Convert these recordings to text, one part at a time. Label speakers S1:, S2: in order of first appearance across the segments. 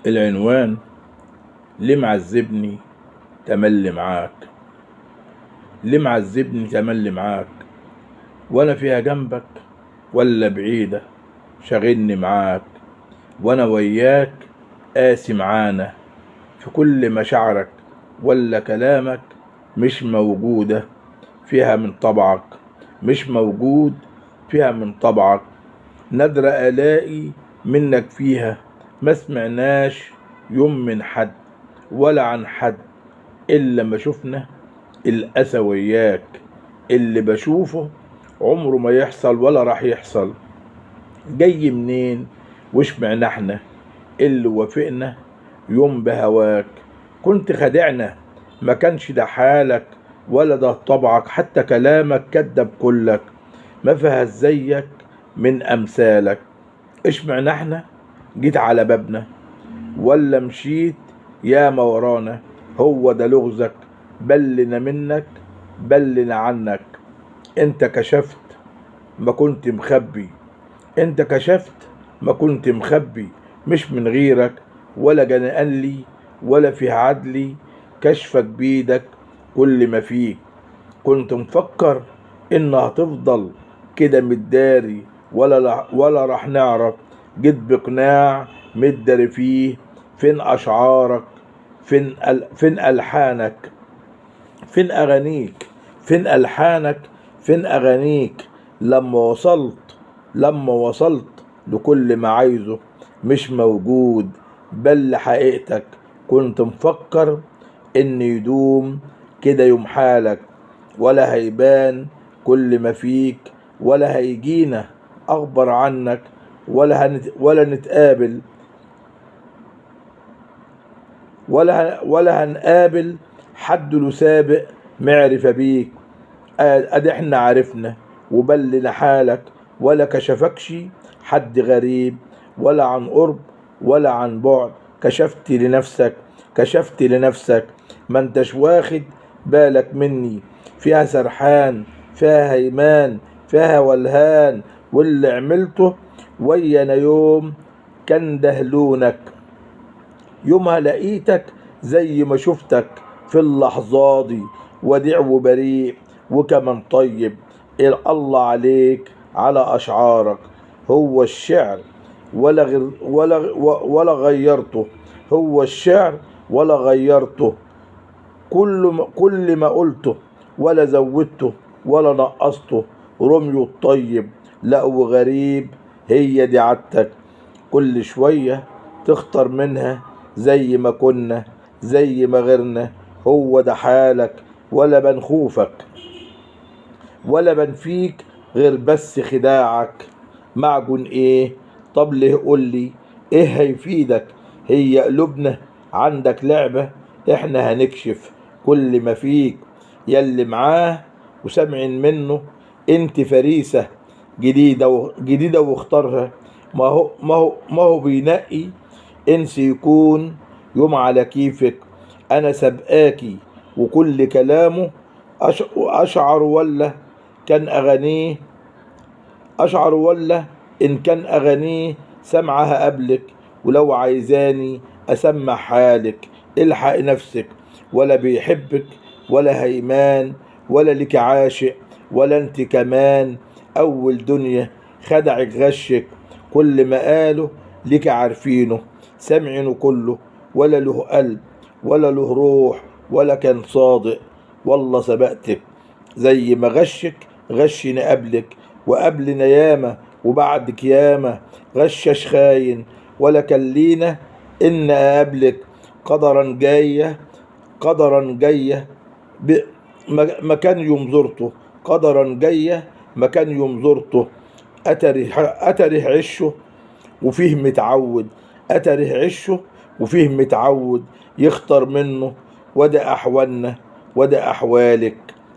S1: العنوان: ليه معذبني تملي معاك، ليه معذبني تملي معاك، وانا فيها جنبك ولا بعيدة شاغلني معاك، وانا وياك قاسي معانا في كل مشاعرك ولا كلامك مش موجودة فيها من طبعك، مش موجود فيها من طبعك. نادرة الاقي منك فيها ما سمعناش يوم من حد ولا عن حد الا ما شفنا الاسى وياك. اللي بشوفه عمره ما يحصل ولا راح يحصل، جاي منين واشمعنا احنا اللي وافقنا يوم بهواك؟ كنت خدعنا ما كانش ده حالك ولا ده طبعك، حتى كلامك كدب كلك ما فيها زيك من امثالك. اشمعنا احنا جيت على بابنا ولا مشيت يا ما ورانا؟ هو ده لغزك، بلنا منك بلنا عنك. انت كشفت ما كنت مخبي، انت كشفت ما كنت مخبي، مش من غيرك ولا جنقان لي ولا في عدلي، كشفك بيدك كل ما فيك. كنت مفكر ان هتفضل كده متداري ولا راح نعرف، جيت بقناع متداري فيه. فين اشعارك، فين الحانك، فين اغانيك، فين الحانك، فين اغانيك؟ لما وصلت لكل ما عايزه مش موجود، بل حقيقتك. كنت مفكر ان يدوم كده يوم حالك، ولا هيبان كل ما فيك، ولا هيجينا اخبر عنك، ولا نتقابل، ولا هنقابل حد له سابق معرفة بيك. ادي احنا عرفنا وبلنا حالك، ولا كشفكش حد غريب، ولا عن قرب ولا عن بعد. كشفت لنفسك، كشفت لنفسك، ما انتش واخد بالك مني. فيها سرحان، فيها هيمان، فيها ولهان، واللي عملته ويانا يوم كان دهلونك. يومها لقيتك زي ما شفتك في اللحظة دي، وديع وبريء وكمان طيب. الله عليك على أشعارك، هو الشعر ولا غير ولا غيرته، هو الشعر ولا غيرته. كل ما قلته ولا زودته ولا نقصته. رميه الطيب لا وغريب، هي دي عادتك، كل شوية تختار منها زي ما كنا زي ما غيرنا. هو ده حالك، ولا بنخوفك ولا بنفيك غير بس خداعك. معجون ايه؟ طب ليه قولي ايه هيفيدك؟ هي قلوبنا عندك لعبة، احنا هنكشف كل ما فيك. يلي معاه وسامعين منه انت فريسة جديدة جديدة واختارها. ما هو بينقي انسي يكون يوم على كيفك. انا سبقاكي وكل كلامه اشعر ولا كان اغانيه، اشعر ولا ان كان اغانيه سمعها قبلك. ولو عايزاني اسمع حالك، الحق نفسك. ولا بيحبك ولا هيمان ولا لك عاشق ولا انت كمان. اول دنيا خدعك غشك، كل ما قاله لك عارفينه سامعينه كله. ولا له قلب ولا له روح ولا كان صادق. والله سبقتك زي ما غشك غشني قبلك، وقبلنا ياما وبعدك ياما. غشش خاين ولا كان لينا ان اقابلك. قدرا جاية، قدرا جاية مكان يوم زرته، قدرا جاية مكان يوم زرته. أتره عشه وفيه متعود، أتره عشه وفيه متعود. يختار منه وده أحوالنا وده أحوالك.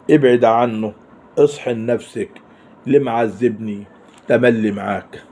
S1: ابعد عنه، اصحن نفسك. ليه معذبني تملي معاك؟